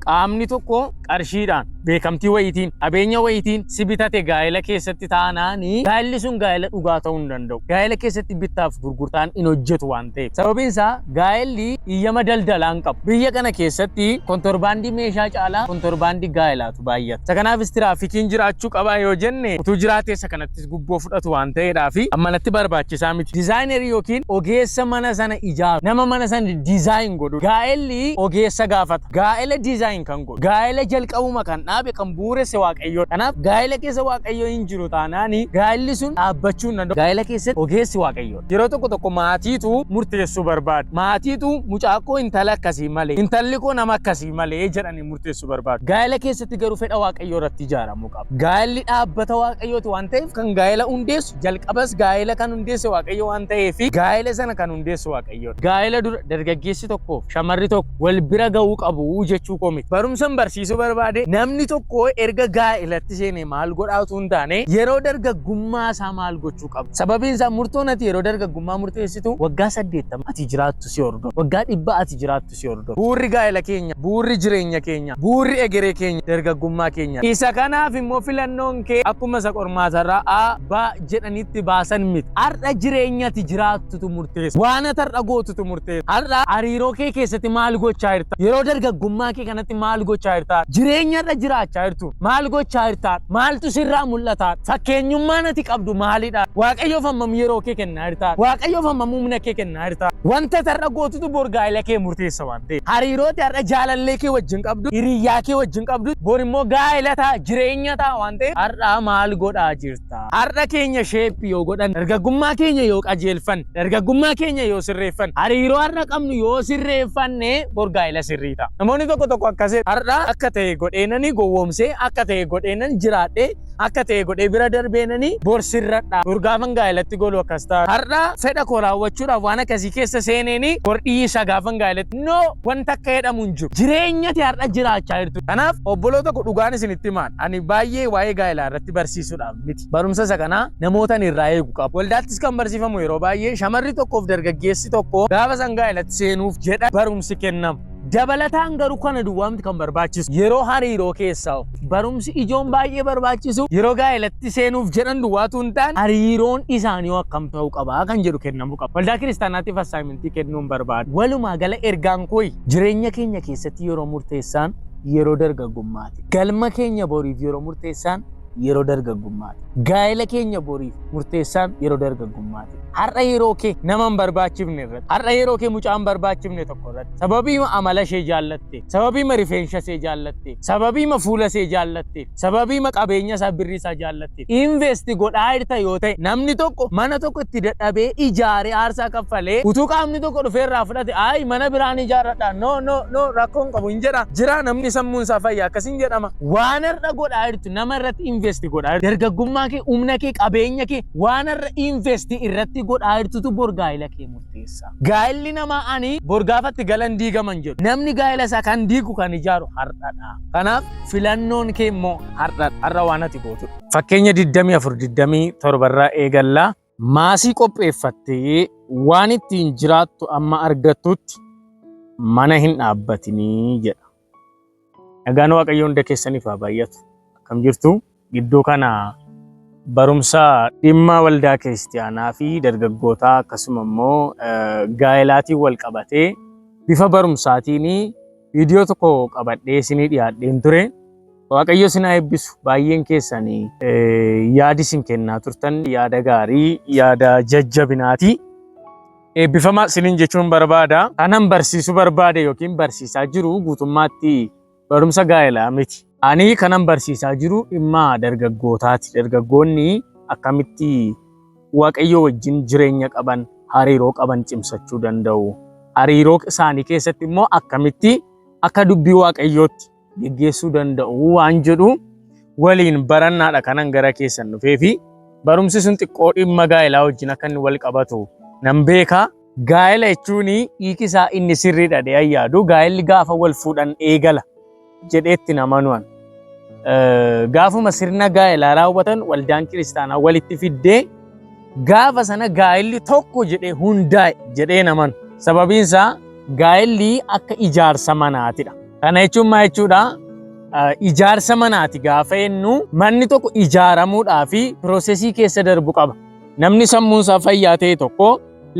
Qaamni tokko qarshiidhaan, beekamtii wayiitiin, qabeenya wayiitiin si bitate gaa'ela keessatti taanaani gaa'elli sun gaa'ela dhugaa ta'uu hin danda'u. Gaa'ela keessatti bittaaf gurgurtaan hin hojjetu waan ta'eef. Sababiin isaa gaa'elli iyyama daldalaa hin qabu. Biyya kana keessatti kontorbaandii meeshaa caalaa kontorbaandii gaa'elaatu baay'ata. Isa kanaafis tiraafikiin jiraachuu qaba yoo jenne utuu jiraatee isa kanattis gubboo fudhatu waan ta'eedhaaf ammanatti barbaachisaa miti. Dizaayinerii yookiin ogeessa mana sana ijaaru, nama mana sana design godhu. Gaa'elli ogeessa gaafata. Gaa'ela design kan godhu, gaa'ela jalqabuma kan dhaabe, kan bu'uuresse Waaqayyoodha. Kanaaf gaa'ela keessa Waaqayyo hin jiru taanaani gaa'elli sun dhaabbachuu hin danda'u. Gaa'ela keessatti ogeessi Waaqayyoodha. Yeroo tokko tokko maatiitu murteessuu barbaada. Maatiitu mucaa koo intala akkasii malee, intalli koo nama akkasii malee jedhanii murteessuu barbaadu. Gaa'ela keessatti garuu fedha Waaqayyoo irratti ijaaramuu qaba. Gaa'elli dhaabbata Waaqayyooti waan ta'eef kan gaa'ela hundeessu, jalqabas gaa'ela kan hundeesse Waaqayyo waan ta'eef, gaa'ela sana kan hundeessu Waaqayyoodha. Gaa'ela dura dargaggeessi tokkoof shamarri tokko wal bira ga'uu qabu jechuu koo miti. Barumsan barsiisuu barbaade, namni tokko erga gaa'elatti seenee maal godhaa utuu hin taane, yeroo dargaggummaa isaa maal gochuu qaba. Sababiin isaa murtoon ati yeroo dargaggummaa murteessitu waggaa 80 ati jiraattu si hordofa. Waggaa 100 ati jiraattu si hordofa. Bu'uurri gaa'ela keenya, bu'uurri jireenya keenya, bu'uurri egeree keenya dargaggummaa keenya. Isa kanaaf immoo filannoon kee akkuma isa qormaatarraa A, B jedhanitti baasan miti. Har'a jireenya ati jiraattutu murteessa. Waan ati har'a gootutu murteessa. Har'a hariiroo kee keessatti maal gochaa jirta? Yeroo dargaggummaa kee kanatti maal gochaa jirta? Jireenya irra jiraachaa jirtu maal gochaa jirta? Maaltu sirraa mul'ata? Fakkeenyummaan ati qabdu maalidha? Waaqayyoof hammam yeroo kee kennaa jirta? Waaqayyoof hammam humna kee kennaa jirta? Wanta ati har'a gootutu bor gaa'ela kee murteessa waan ta'eef. Hariiroo ati har'a jaalallee kee wajjin qabdu, hiriyyaa kee wajjin qabdu, bor immoo gaa'ela ta'a, jireenya ta'a waan ta'eef, har'a maal godhaa jirta? Har'a keenya shape yoo godhan, dargaggummaa keenya yoo qajeelfan, dargaggummaa keenya yoo sirreeffan, hariiroo har'a qabnu yoo sirreeffanne, bor gaa'ela sirrii ta'a. Namoonni tokko tokko akkas har'a akka ta'e godheenanii gowwoomsee, akka ta'e godheenan jiraadhee, akka ta'e godhee bira darbeenanii bor sirradha. Bor gaafan gaa'elatti golu akkas ta'a. Har'a fedha koo raawwachuudhaaf waan akkasii keessa seeneeni bor dhiisa gaafan gaa'elatti. No, wanta akka jedhamu hin jiru. Jireenyati har'a jiraachaa jirtu. Kanaaf obboloota koo, dhugaan isinitti himaan, ani baay'ee waa'ee gaa'elaa irratti barsiisuudhaaf miti. Barumsa isa kanaa namoota ani irraa eegu qabu. Waldaattis kan barsiifamu yeroo baay'ee shamarri tokkoof dargaggeessi tokko gaafa isaan gaa'elatti seenuuf jedha barumsi kennama. Dabalataan garuu kana duwwaa miti kan barbaachisu. Yeroo hariiroo keessaa barumsi ijoon baay'ee barbaachisu, yeroo gaa'elatti seenuuf jedhan duwwaatu hin taane, hariiroon isaanii akkam ta'uu qabaa kan jedhu kennamuu qaba. Waldaa kiristaanaatiif assignmentii kennuun barbaadu. Walumaa gala ergaan kooyi, jireenya keenya keessatti yeroo murteessaan yeroo dargaggummaati. Galma keenya boriif yeroo murteessaan yeroo dargaggummaati. Gaa'ela keenya boriif murteessaan yeroo dargaggummaati. Har'a yeroo kee nama hin barbaachifne irratti, har'a yeroo kee mucaa hin barbaachifne tokko irratti, sababiima amala ishee jaallatte, sababiima rifeensa ishee jaallatte, sababiima fuula ishee jaallatte, sababiima qabeenya isaa, birrii isaa jaallatte invest godhaa jirta yoo ta'e, namni tokko mana tokko itti dadhabee ijaaree aarsaa kaffalee utuu qaamni tokko dhufee irraa fudhate, "Ayi, mana biraan ijaarradha, no, no, no, rakkoon qabu" hin jedha. Jira namni sammuun isaa fayyaa akkasiin jedhama. Waan har'a godhaa jirtu, nama irratti invest godhaa jirtu, dargaggummaa kee, humna kee, qabeenya kee waan har'a invest irratti godhaa jirtutu bor gaa'ela kee murteessa. Gaa'elli namaa ani bor gaafatti galan diigaman jedhu. Namni gaa'ela isaa kan diigu, kan ijaaru har'adha. Kanaaf filannoon kee immoo har'adha. Har'a waan ati gootudha. Fakkeenya 24 27 irraa eegallaa. Maasii qopheeffattee waan ittiin jiraattu amma argattutti mana hin dhaabbatinii jedha. Nagaan Waaqayyoo hunda keessaniif haa baay'atu. Akkam jirtu? Gidduu kana barumsa dhimma waldaa kiristiyaanaa fi dargaggootaa, akkasuma immoo gaa'elaatiin wal qabatee bifa barumsaatiin viidiyoo tokko qabadhee isinii dhiyaadheen ture. Waaqayyo isin haa eebbisu. Baay'een keessan yaadi isin kennaa turtan yaada gaarii, yaada jajjabinaati. Eebbifama isiniin jechuun barbaada. Kanan barsiisuu barbaade yookiin barsiisaa jiru guutummaatti barumsa gaa'elaa miti. Ani kanan barsiisaa jiru dhimma dargaggootaati. Dargaggoonni akkamitti Waaqayyo wajjin jireenya qaban, hariiroo qaban cimsachuu danda'u? Hariiroo isaanii keessatti immoo akkamitti akka dubbii Waaqayyootti geggeessuu danda'u waan jedhu waliin barannaadha kanan gara keessan dhufee fi barumsi sun xiqqoo dhimma gaa'elaa wajjin akka inni wal qabatu nan beeka. Gaa'ela jechuun hiiki isaa inni sirriidha jedhee yaadu, gaa'elli gaafa wal fuudhan eegala jedheetti namanu'an. Gaafuma sirna gaa'elaa raawwatan, waldaan kiristaanaa walitti fiddee gaafa sana gaa'elli tokko jedhee hundaa'e jedhee namanu. Sababiin isaa gaa'elli akka ijaarsa manaatidha. Kana jechuun maal jechuudha? Ijaarsa manaati gaafa jennu manni tokko ijaaramuudhaa fi process keessa darbu qaba. Namni sammuun isaa fayyaa ta'e tokko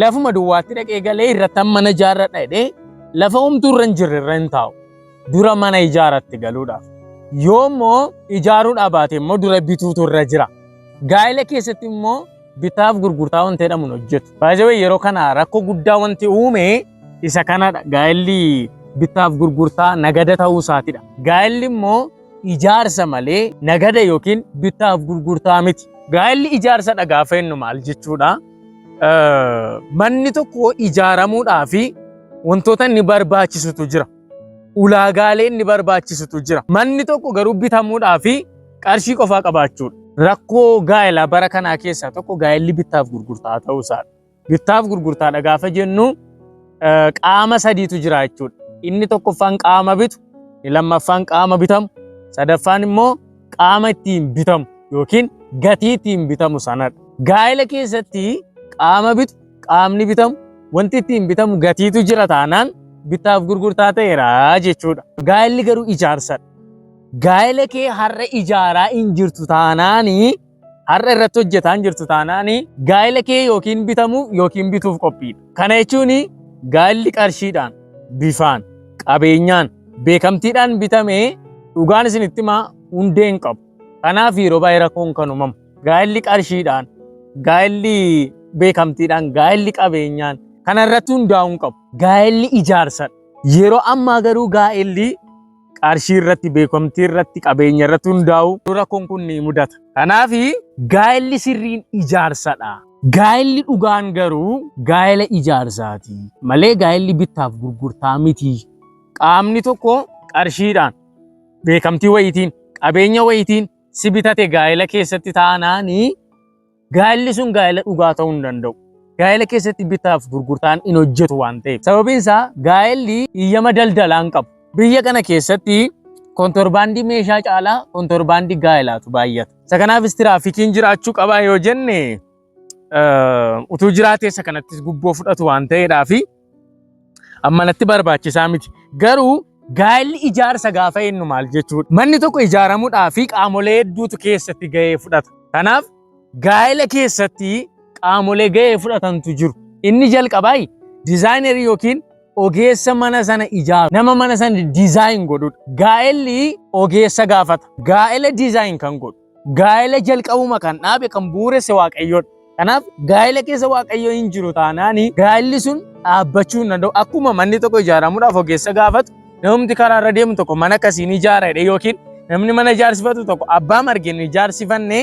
lafuma duwwaatti dhaqee galee irratti mana ijaarradha jedhee lafa homtuu irra hin jirre irra hin taa'u. Dura mana ijaaratti galuudhaaf. Yoo immoo ijaaruudhaa baate immoo dura bituutu irra jira. Gaa'ela keessatti immoo bitaaf gurgurtaa wanti jedhamu hin hojjetu. Baay'ee yeroo kana rakkoo guddaa wanti uume isa kanadha. Gaa'elli bitaaf gurgurtaa nagada ta'uu isaatidha. Gaa'elli immoo ijaarsa malee nagada yookiin bitaaf gurgurtaa miti. Gaa'elli ijaarsadha gaafa jennu maal jechuudha? Manni tokko ijaaramuudhaa fi wantoota inni barbaachisutu jira. Ulaagaalee inni barbaachisutu jira. Manni tokko garuu bitamuudhaa fi qarshii qofaa qabaachuudha. Rakkoo gaa'elaa bara kanaa keessaa tokko gaa'elli bittaaf gurgurtaa ta'uu isaadha. Bittaaf gurgurtaadha gaafa jennu qaama sadiitu jira jechuudha. Inni tokkoffaan qaama bitu, inni lammaffaan qaama bitamu, sadaffaan immoo qaama ittiin bitamu yookiin gatii ittiin bitamu sanadha. Gaa'ela keessatti qaama bitu, qaamni bitamu, wanti ittiin bitamu gatiitu jira taanaan bittaaf gurgurtaa ta'eera jechuudha. Gaa'elli garuu ijaarsadha. Gaa'ela kee har'a ijaaraa hin jirtu taanaanii, har'a irratti hojjetaa hin jirtu taanaanii, gaa'ela kee yookiin bitamuuf yookiin bituuf qophiidha. Kana jechuun gaa'elli qarshiidhaan, bifaan, qabeenyaan, beekamtiidhaan bitamee dhugaan isinitti himaa hundee hin qabu. Kanaaf yeroo baay'ee rakkoon kan uumamu. Gaa'elli qarshiidhaan, gaa'elli beekamtiidhaan, gaa'elli qabeenyaan kana irratti hundaa'uu hin qabu. Gaa'elli ijaarsadha. Yeroo ammaa garuu gaa'elli qarshii irratti, beekamtii irratti, qabeenya irratti hundaa'u rakkoon kun ni mudata. Kanaaf gaa'elli sirriin ijaarsadha. Gaa'elli dhugaan garuu gaa'ela ijaarsaati malee gaa'elli bittaaf gurgurtaa miti. Qaamni tokko qarshiidhaan, beekamtii wayiitiin, qabeenya wayiitiin si bitate gaa'ela keessatti taanaanii gaa'elli sun gaa'ela dhugaa ta'uu hin danda'u. Gaa'ela keessatti bittaaf gurgurtaan hin hojjetu waan ta'eef. Sababiin isaa gaa'elli iyyama daldalaa hin qabu. Biyya kana keessatti kontorbaandii meeshaa caalaa kontorbaandii gaa'elaatu baay'ata. Isa kanaafis tiraafikiin jiraachuu qabaa yoo jenne, utuu jiraatee isa kanattis gubboo fudhatu waan ta'eedhaa fi ammanatti barbaachisaa miti. Garuu gaa'elli ijaarsa gaafa jennu maal jechuudha? Manni tokko ijaaramuudhaa fi qaamolee hedduutu keessatti gahee fudhata. Kanaaf gaa'ela keessatti qaamolee gahee fudhatantu jiru. Inni jalqabaa designer yookiin ogeessa mana sana ijaaru, nama mana sana design godhudha. Gaa'elli ogeessa gaafata. Gaa'ela design kan godhu, gaa'ela jalqabuma kan dhaabe, kan bu'uuresse Waaqayyoodha. Kanaaf gaa'ela keessa Waaqayyo hin jiru taanaani gaa'elli sun dhaabbachuu hin danda'u. Akkuma manni tokko ijaaramuudhaaf ogeessa gaafatu, namni karaa irra deemu tokko mana akkasiin ijaara jedhee yookiin namni mana ijaarsifatu tokko abbaa margeen ijaarsifannee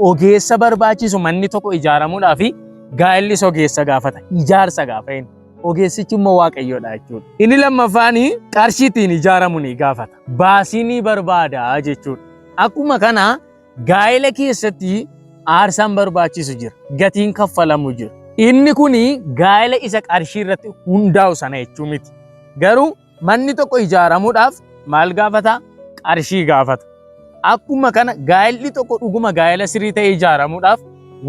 ogeessa barbaachisu manni tokko ijaaramuudhaaf gaa'ellis ogeessa gaafata. Ijaarsa gaafa inni. Ogeessichi immoo Waaqayyoodha jechuudha. Inni lammaffaan qarshii ittiin ijaaramu ni gaafata. Baasii ni barbaada jechuudha. Akkuma kana gaa'ela keessatti aarsaan barbaachisu jira. Gatiin kaffalamu jira. Inni kuni gaa'ela isa qarshii irratti hundaa'u sana jechuu miti. Garuu manni tokko ijaaramuudhaaf maal gaafata? Qarshii gaafata. Akkuma kana gaa'elli tokko dhuguma gaa'ela sirrii ta'e ijaaramuudhaaf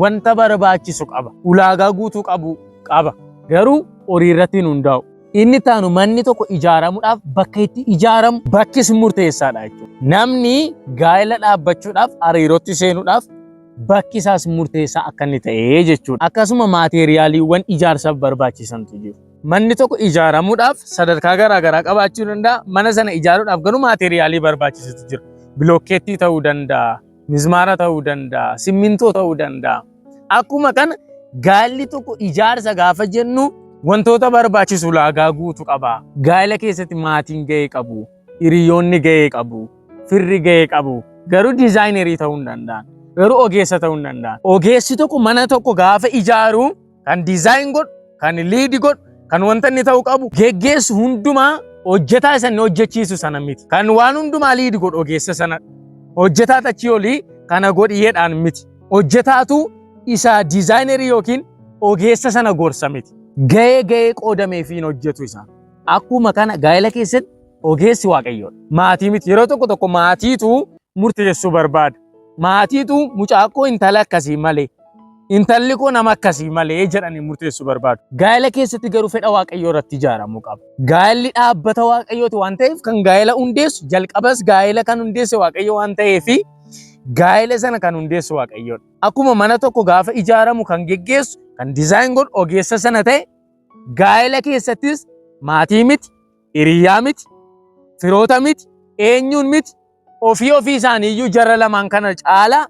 wanta barbaachisu qaba. Ulaagaa guutuu qabu qaba. Garuu horii irratti hin hundaa'u. Inni taanu manni tokko ijaaramuudhaaf bakka itti ijaaramu bakkis murteessaadha jechuudha. Namni gaa'ela dhaabbachuudhaaf, hariirootti seenuudhaaf bakki isaas murteessaa akka inni ta'e jechuudha. Akkasuma maateeriyaaliiwwan ijaarsaaf barbaachisantu jiru. Manni tokko ijaaramuudhaaf sadarkaa garaa garaa qabaachuu danda'a. Mana sana ijaaruudhaaf garuu maateeriyaalii barbaachisutu jira. Bilookeettii ta'uu danda'a, mismaara ta'uu danda'a, simmintoo ta'uu danda'a. Akkuma kana gaa'elli tokko ijaarsa gaafa jennu wantoota barbaachisu ulaagaa guutuu qaba. Gaa'ela keessatti maatiin gahee qabu, hiriyoonni gahee qabu, firri gahee qabu. Garuu designer ta'uu hin danda'an. Garuu ogeessa ta'uu hin danda'an. Ogeessi tokko mana tokko gaafa ijaaru kan design godhu, kan lead godhu, kan wanta inni ta'uu qabu geggeessu hundumaa hojjetaa isa inni hojjechiisu sana miti. Kan waan hundumaa lead godhu ogeessa sana. Hojjetaa achii olii kana godhiyeedhaan miti. Hojjetaatu isa designer yookiin ogeessa sana gorsa miti. Gahee gahee qoodameefii hin hojjetu isaan. Akkuma kana gaa'ela keessatti ogeessi Waaqayyoodha. Maatii miti. Yeroo tokko tokko maatiitu murteessuu barbaada. Maatiitu mucaa koo intala akkasii malee. Intalli koo nama akkasii malee jedhanii murteessuu barbaadu. Gaa'ela keessatti garuu fedha Waaqayyoo irratti ijaaramuu qaba. Gaa'elli dhaabbata Waaqayyooti waan ta'eef kan gaa'ela hundeessu jalqabas gaa'ela kan hundeesse Waaqayyo waan ta'eef gaa'ela sana kan hundeessu Waaqayyoodha. Akkuma mana tokko gaafa ijaaramu kan geggeessu, kan design godhu ogeessa sana ta'e gaa'ela keessattis maatii miti, hiriyyaa miti, firoota miti, eenyuun miti, ofii ofii isaanii iyyuu jara lamaan kana caalaa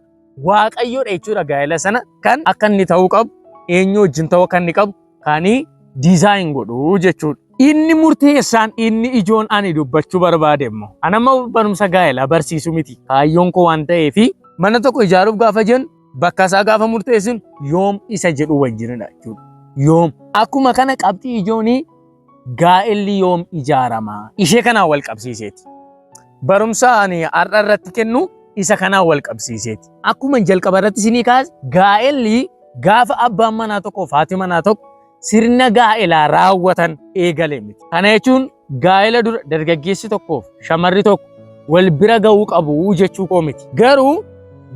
Waaqayyoodha jechuudha gaa'ela sana kan akka inni ta'uu qabu, eenyu wajjin ta'uu akka inni qabu kan design godhu jechuudha. Inni murteessaan inni ijoon ani dubbachuu barbaade immoo ani amma barumsa gaa'elaa barsiisuu miti kaayyoon koo waan ta'eef mana tokko ijaaruuf gaafa jennu bakka isaa gaafa murteessinu yoom isa jedhu wajjinidha jechuudha. Yoom akkuma kana qabxii ijoonii gaa'elli yoom ijaarama ishee kanaan wal qabsiiseeti. Barumsa ani har'a irratti kennu isa kanaan wal qabsiiseeti. Akkuma jalqaba irratti isinii kaase gaa'elli gaafa abbaan manaa tokkoo fi haati manaa tokko sirna gaa'elaa raawwatan eegale miti. Kana jechuun gaa'ela dura dargaggeessi tokkoof shamarri tokko wal bira ga'uu qabu jechuu koo miti. Garuu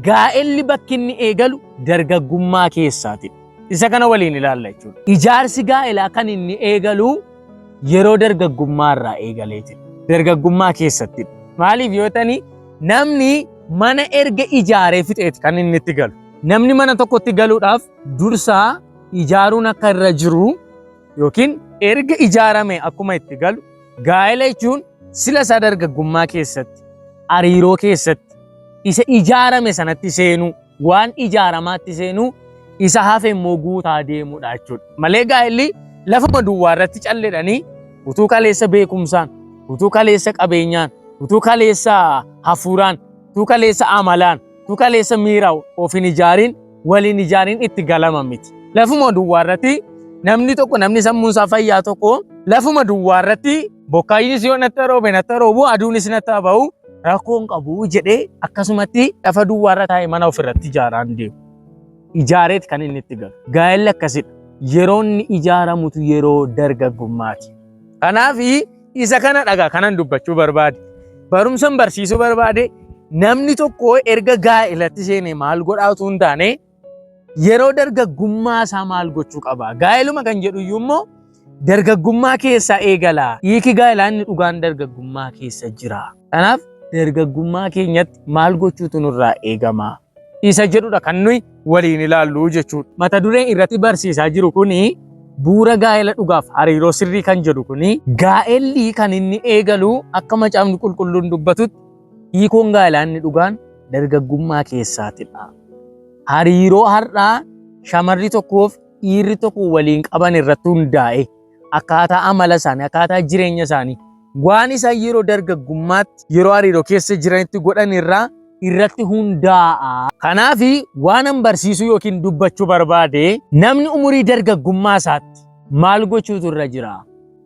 gaa'elli bakki inni eegalu dargaggummaa keessaati. Isa kana waliin ilaalla jechuudha. Ijaarsi gaa'elaa kan inni eegalu yeroo dargaggummaa irraa eegaleeti. Dargaggummaa keessatti. Maaliif yoo ta'ani namni mana erga ijaaree fixeeti kan inni itti galu. Namni mana tokkotti galuudhaaf dursaa ijaaruun akka irra jiru yookiin erga ijaarame akkuma itti galu gaa'ela jechuun sila isaa dargaggummaa keessatti hariiroo keessatti isa ijaarame sanatti seenuu waan ijaaramaatti seenuu isa hafe immoo guutaa deemuudha jechuudha. Malee gaa'elli lafuma duwwaa irratti calledhanii utuu kaleessa beekumsaan, utuu kaleessa qabeenyaan, utuu kaleessa hafuuraan, utuu kaleessa amalaan, utuu kaleessa miiraa of hin ijaarin waliin ijaarin itti galama miti. Lafuma duwwaa irratti namni tokko namni sammuun isaa fayyaa tokko lafuma duwwaa irratti bokkaaynis yoo natti roobe natti roobu aduunis natti ba'u rakkoo hin qabu jedhee akkasumatti lafa duwwaa irra taa'ee mana ofirratti ijaaraan deemu. Ijaareet kan inni itti galu. Gaa'elli akkasidha. Yeroo inni ijaaramutu yeroo dargaggummaati. Kanaaf isa kana dhagaa kanan dubbachuu barbaade. Barumsan barsiisuu barbaade namni tokko erga gaa'elatti seene maal godhaa utuu hin taane yeroo dargaggummaa isaa maal gochuu qaba. Gaa'eluma kan jedhu iyyuu immoo dargaggummaa keessa eegala. Hiiki gaa'elaa inni dhugaan dargaggummaa keessa jira. Kanaaf dargaggummaa keenyatti maal gochuutu nurraa eegama? Isa jedhudha kan nuyi waliin ilaallu jechuudha. Mata dureen irratti barsiisaa jiru kuni bu'uura gaa'ela dhugaaf hariiroo sirrii kan jedhu kuni gaa'elli kan inni eegalu akka macaafni qulqulluun dubbatutti hiikoon gaa'elaa inni dhugaan dargaggummaa keessaatidha. Hariiroo har'aa shamarri tokkoof dhiirri tokko waliin qaban irratti hundaa'e akkaataa amala isaanii, akkaataa jireenya isaanii, waan isaan yeroo dargaggummaatti yeroo hariiroo keessa jiranitti godhan irraa irratti hundaa'a. Kanaaf waanan barsiisuu yookiin dubbachuu barbaade namni umurii dargaggummaa isaatti maal gochuutu irra jira?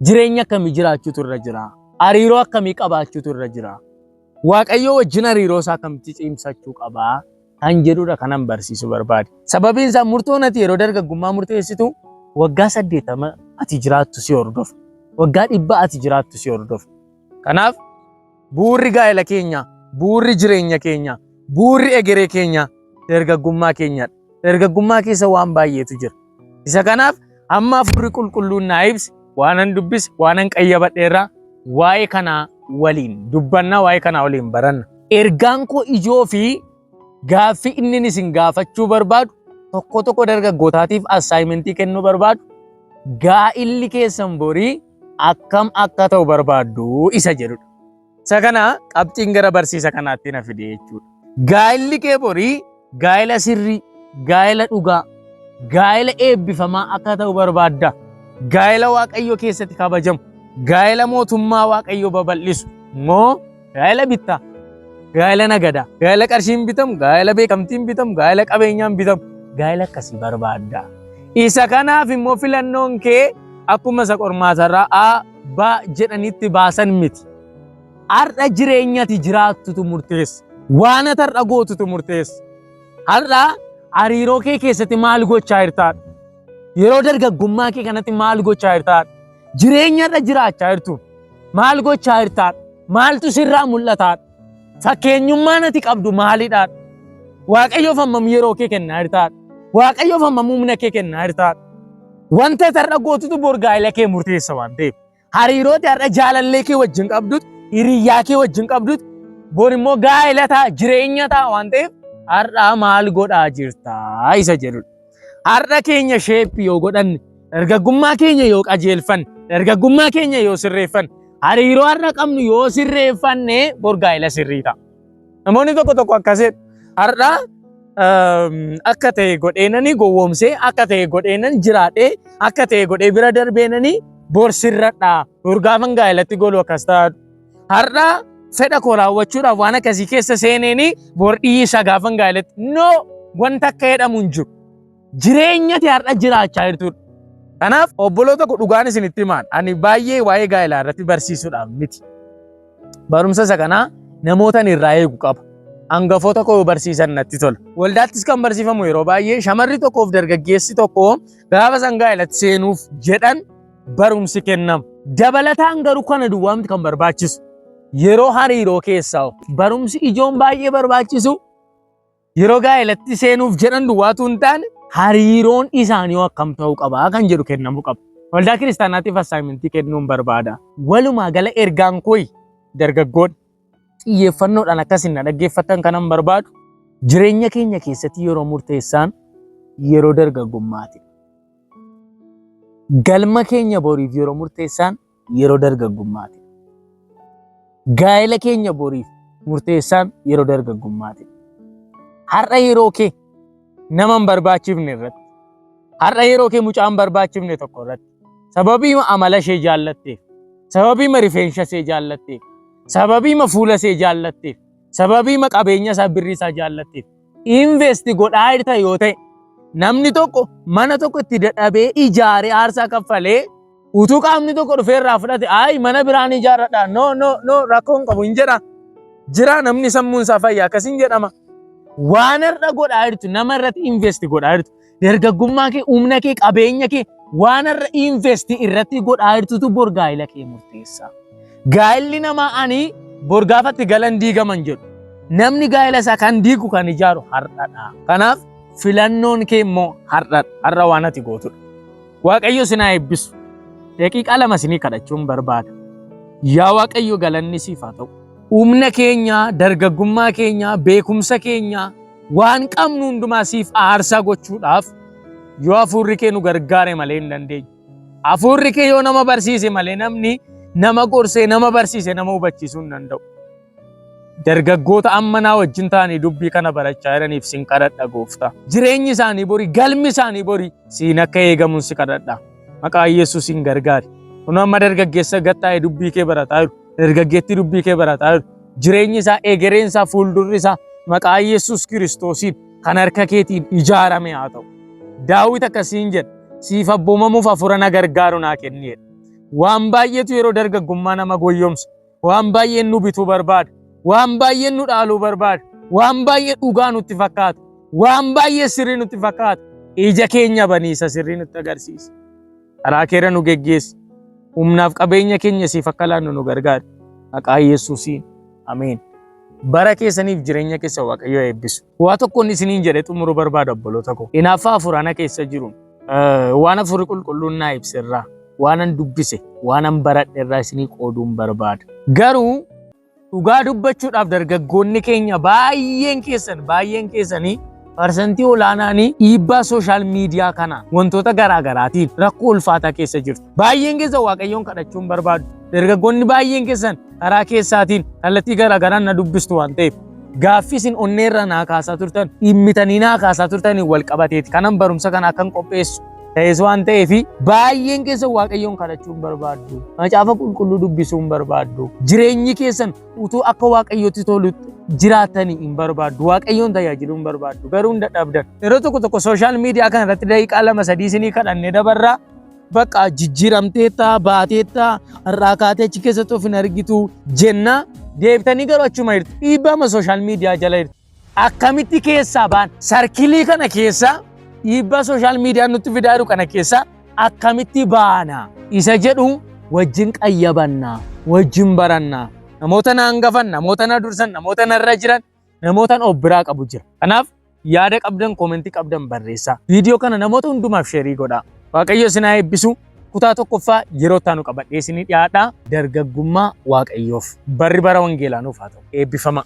Jireenya akkamii jiraachuutu irra jira? Hariiroo akkamii qabaachuutu irra jira? Waaqayyoo wajjin hariiroo isaa akkamitti cimsachuu qaba? Kan jedhudha kanan barsiisuu barbaade. Sababiin isaa murtoon ati yeroo dargaggummaa murteessitu waggaa 80 ati jiraattu si hordofa. Waggaa 100 ati jiraattu si hordofa. Kanaaf bu'uurri gaa'ela keenyaa, bu'uurri jireenya keenyaa, bu'uurri egeree keenyaa dargaggummaa keenyadha. Dargaggummaa keessa waan baay'eetu jira. Isa kanaaf amma hafuurri qulqulluun naa ibse waanan dubbise waanan qayyabadheerraa waa'ee kanaa waliin dubbannaa waa'ee kanaa waliin baranna. Ergaan koo ijoo fi gaaffii inni isin gaafachuu barbaadu tokko tokko dargaggootaatiif assaayimentii kennuu barbaadu gaa'illi keessan borii akkam akka ta'u barbaaddu isa jedhudha. Isa kana qabxiin gara barsiisa kanaatti na fide jechuudha. Gaa'illi kee borii gaa'ila sirrii, gaa'ila dhugaa, gaa'ila eebbifamaa akka ta'u barbaadda. Gaa'ila Waaqayyo keessatti kabajamu, gaa'ila mootummaa Waaqayyo babal'isu moo gaa'ila bittaa, gaa'ila nagadaa, gaa'ila qarshiin bitamu, gaa'ila beekamtiin bitamu, gaa'ila qabeenyaan bitamu, gaa'ila akkasii barbaadda. Isa kanaaf immoo filannoon kee akkuma isa qormaatarraa A, B jedhanitti baasan miti. Har'a jireenya ati jiraattutu murteessa. Waan ati har'a gootutu murteessa. Har'a hariiroo kee keessatti maal gochaa jirtaa? Yeroo dargaggummaa kee kanatti maal gochaa jirtaa? Jireenya irra jiraachaa jirtu maal gochaa jirtaa? Maaltu sirraa mul'ataa? Fakkeenyummaan ati qabdu maalidha? Waaqayyoof hammam yeroo kee kennaa jirtaa? Waaqayyoof hammam humna kee kennaa jirtaa? Wanta ati har'a gootutu bor gaa'ela kee murteessa waan ta'eef. Hariiroo ati har'a jaalallee kee wajjin qabdutu, hiriyyaa kee wajjin qabdutu bor immoo gaa'ela ta'a, jireenya ta'a waan ta'eef har'a maal godhaa jirtaa isa jedhudha. Har'a keenya shape yoo godhanne, dargaggummaa keenya yoo qajeelfanne, dargaggummaa keenya yoo sirreeffanne, hariiroo har'a qabnu yoo sirreeffanne bor gaa'ela sirrii ta'a. Namoonni tokko tokko akkas jedhu. Har'a akka ta'e godheenanii gowwoomsee, akka ta'e godheenan jiraadhee, akka ta'e godhee bira darbeenanii bor sirradha. Bor gaafan gaa'elatti golu akkas ta'a. Har'a fedha koo raawwachuudhaaf waan akkasii keessa seeneenii bor dhiisa gaafan gaa'elatti. No, wanta akka jedhamu hin jiru. Jireenyati har'a jiraachaa jirtudha. Kanaaf obboloota koo, dhugaan isinitti himaan, ani baay'ee waa'ee gaa'elaa irratti barsiisuudhaaf miti. Barumsa isa kanaa namoota irraa eegu qaba. Hangafoota koo barsiisan natti tola. Waldaattis kan barsiifamu yeroo baay'ee shamarri tokkoof dargaggeessi tokko gaafa isaan gaa'elatti seenuuf jedhan barumsi kennama. Dabalataan garuu kana duwwaa miti kan barbaachisu. Yeroo hariiroo keessaa barumsi ijoon baay'ee barbaachisu yeroo gaa'elatti seenuuf jedhan duwwaatu hin taane, hariiroon isaanii akkam ta'uu qabaa kan jedhu kennamuu qaba. Waldaa kiristaanaatiif assignment kennuun barbaada. Walumaa gala ergaan kooyi, dargaggoon xiyyeeffannoodhaan akkasin na dhaggeeffattan kanan barbaadu, jireenya keenya keessatti yeroo murteessaan yeroo dargaggummaati. Galma keenya boriif yeroo murteessaan yeroo dargaggummaati. Gaa'ela keenya boriif murteessaan yeroo dargaggummaati. Har'a yeroo kee nama hin barbaachifne irratti, har'a yeroo kee mucaa hin barbaachifne tokko irratti, sababii amala ishee jaallatteef, sababii rifeensa ishee jaallatteef, sababii fuula ishee jaallatteef, sababii qabeenya isaa, birrii isaa jaallatteef invest godhaa jirta yoo ta'e, namni tokko mana tokko itti dadhabee ijaaree aarsaa kaffalee utuu qaamni tokko dhufee irraa fudhate, "Ayi, mana biraan ijaarradha, no, no, no, rakkoon qabu" hin jedha. Jira namni sammuun isaa fayyaa akkasiin jedhama. Waan har'a godhaa jirtu, nama irratti invest godhaa jirtu, dargaggummaa kee, humna kee, qabeenya kee waan har'a invest irratti godhaa jirtutu bor gaa'ela kee murteessa. Gaa'elli namaa ani bor gaafatti galan diigaman jedhu. Namni gaa'ela isaa kan diigu kan ijaaru har'adha. Kanaaf filannoon kee immoo har'adha. Har'a waan ati gootudha. Waaqayyo sinaa eebbisu. Daqiiqaa 2 isinii kadhachuun barbaada. Yaa Waaqayyo, galanni siif haa ta'u. Humna keenya, dargaggummaa keenya, beekumsa keenya, waan qabnu hundumaa siif aarsaa gochuudhaaf yoo hafuurri kee nu gargaare malee hin dandeenyu. Hafuurri kee yoo nama barsiise malee namni nama gorsee, nama barsiise, nama hubachiisuu hin danda'u. Dargaggoota amma naa wajjin ta'anii dubbii kana barachaa jiraniif sin kadhadha, gooftaa. Jireenyi isaanii borii, galmi isaanii borii siin akka eegamuun si kadhadha. Maqaa Yesuusiin gargaari. Kun amma dargaggeessa gattaa'ee dubbii kee barataa jiru. Dargaggeettii dubbii kee barataa jiru. Jireenyi isaa, egereen isaa, fuuldurri isaa maqaa Yesuus Kiristoosiin kan harka keetiin ijaarame haa ta'u. Daawit akkasiin jedha. "Siif abboomamuuf hafuura na gargaaru naa kenni" jedha. Waan baay'eetu yeroo dargaggummaa nama goyyomsa. Waan baay'een nu bituu barbaada. Waan baay'een nu dhaaluu barbaada. Waan baay'ee dhugaa nutti fakkaata. Waan baay'ee sirrii nutti fakkaata. Ija keenya baniisa, sirrii nutti agarsiisa. Karaa keera nu geggeessi. Humnaaf qabeenya keenya siif akka laannu nu gargaari. Maqaa Yesuusiin. Ameen. Bara keessaniif jireenya keessa Waaqayyo eebbisu. Waa tokkoon isiniin jedhee xumuruu barbaada, obboloota koo. Hinaaffaa hafuuraana keessa jiru. Waan hafuurri qulqulluun naa ibse irraa, waanan dubbise, waanan baradhe irraa isinii qooduun barbaada. Garuu dhugaa dubbachuudhaaf dargaggoonni keenya baay'een keessan, baay'een keessanii, parsantii olaanaanii dhiibbaa social media kana wantoota garaa garaatiin rakkoo ulfaataa keessa jirtu. Baay'een keessan Waaqayyoon kadhachuun barbaadu. Dargaggoonni baay'een keessan karaa keessaatiin kallattii garaa garaan na dubbistu waan ta'eef, gaaffii isin onneerra naa kaasaa turtan, dhimmitanii naa kaasaa turtaniin wal qabateeti. Kanan barumsa kana akkan qopheessu ta'es waan ta'eef, baay'een keessan Waaqayyoon kadhachuun barbaaddu. Macaafa qulqulluu dubbisuun barbaaddu. Jireenyi keessan utuu akka Waaqayyootti tolutti jiraatanii hin barbaaddu. Waaqayyoon tajaajiluu hin barbaaddu. Garuu hin dadhabdan. Yeroo tokko tokko social media kana irratti daqiiqaa 2 3 isinii kadhannee dabarraa, bakka jijjiiramteetta, baateetta, har'aa kaatee achi keessatti of hin argitu jenna, deebitanii garuu achuma jirtu. Dhiibbaama social media jala jirtu. Akkamitti keessaa baan? Circle kana keessa, dhiibbaa social media nutti fidaa jiru kana keessa akkamitti baana isa jedhu wajjin qayyabannaa, wajjin barannaa. Namoota na hangafan, namoota na dursan, namoota narra jiran, namoota of biraa qabu jira. Kanaaf Yaada qabdan, koomentii qabdan barreessaa. Viidiyoo kana namoota hundumaaf sheerii godhaa. Waaqayyo isin haa eebbisu. Kutaa tokkoffaa yeroo itti aanu qabadhee isinii dhiyaadha. Dargaggummaa Waaqayyoof. Barri bara wangeelaa nuuf haa ta'u. Eebbifama.